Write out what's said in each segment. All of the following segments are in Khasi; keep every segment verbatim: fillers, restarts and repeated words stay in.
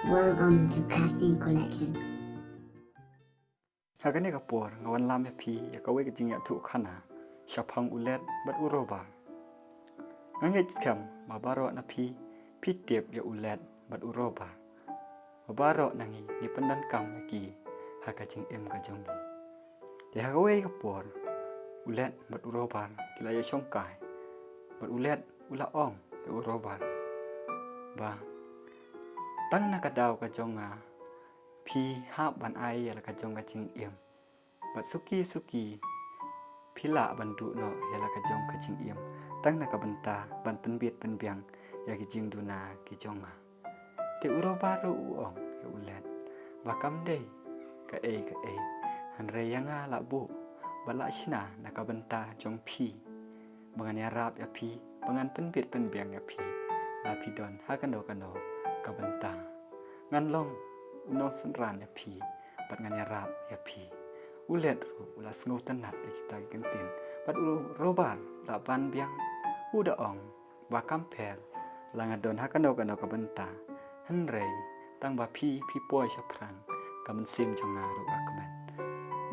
Welcome to Khasi Collection. Ha kane ka por nga wanlam ïa phi ïa kawei ka jingïathuh khana shaphang u Let bad u Robar. Nga ngeit skhem ba baroh na phi phi tip ïa u Let bad u Robar. Ba baroh na ngi ngi pyndonkam ïa ki ha ka jingim ka jong ngi. Te ha kawei ka por u Let bad u Robar ki la ïashongkai. Bad u Let u la ong ïa u Robar ba tang na ka daw ka jong nga phi hap ban ai ïa la ka jong ka jingim. Bad suki suki phi lah ban duh noh ïa la ka jong ka jingim tang na ka bynta ban pynbit pynbiang ïa ki jingduna ki jong nga. Te u Robar ruh u ong ïa u Let ba kam dei kaei kaei, hynrei ïa nga la buh ba la shna na ka bynta jong phi, ba ngan ïarap ïa phi, ba ngan pynbit pynbiang ïa phi la phi don ha kano kano ka bynta. Ngan long u nongsynran ïa phi bad ngan ïarap ïa phi. U Let ruh u la sngewtynnat ïa kita ki kyntien bad u Robar la ban biang, u da ong ba kam pher la nga don ha kano kano ka bynta, hynrei tang ba phi phi poi shaphrang ka mynsiem jong nga ruh ka kmen.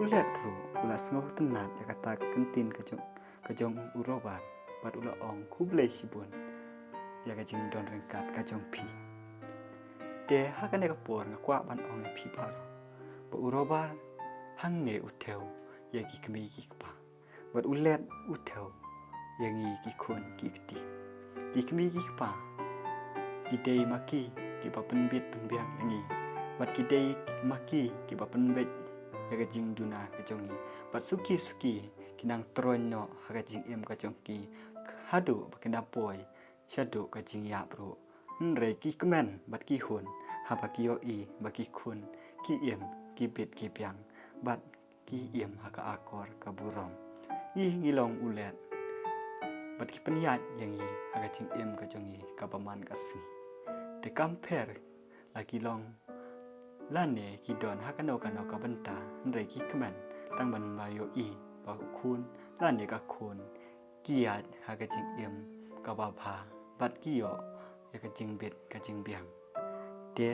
U Let ruh u la sngewtynnat ïa kata ka kyntien ka jong ka jong u Robar bad u la ong khublei shibun ïa ka jingdon ryngkat ka jong phi. Te ha kane ka por nga kwah ban ong ïa phi baroh ba u Robar hangne u thew ïa ki kmie ki kpa bad u Let u thew ïa ngi ki khun ki kti. Ki kmie ki kpa ki dei ma ki kiba pynbit pynbiang ïa ngi bad ki dei ma ki kiba pynbeit ïa ka jingduna ka jong ngi bad suki suki ki nang troiñ noh ha ka jingim ka jong ki haduh ba ki nang poi shaduh ka jingïap ruh. Hynrei ki kmen bad ki hun haba ki ïohi ba ki khun ki im ki bit ki biang bad ki im ha ka akor ka burom. Ngi ngi long u Let bad ki pynïaid ïa ngi ha ka jingim ka jong ngi kaba man ka sngi. Te kam pher la ki long lane ki don ha kano kano ka bynta, hynrei ki kmen tang ban ba ïohi ba u khun lane ka khun ki ïaid ha ka jingim kaba bha bad ki ïoh ïa ka jingbit ka jingbiang. Te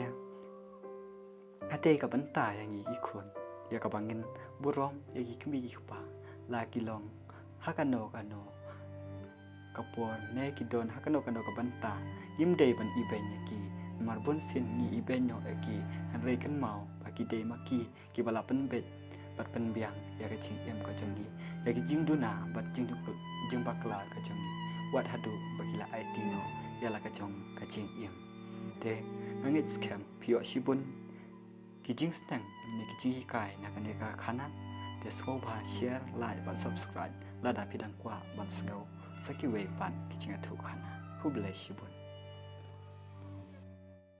ka dei ka bynta ïa ngi ki khun ïa kaba ngin burom ïa ki kmie ki kpa la ki long ha kano kano ka por ne ki don ha kano kano ka bynta. Ngim dei ban ibeiñ ïa ki, namar bun sien ngi ibeiñ noh ïa ki, hynrei kynmaw ba ki dei ma ki kiba la pynbeit bad pynbiang ïa ka jingim ka jong ngi, ïa ka jingduna bad jing jingbakla ka jong ngi, wat haduh ba ki la aiti noh ïa la ka jong ka jingim. Te nga ngeit skhem phi ïoh shibun ki jingsneng ne ki jinghikai na kane ka khana. Te sngewbha share, like bad subscribe lada phi dang kwah ban sngew sa kiwei pat ki jingïathuh khana. Khublei shibun.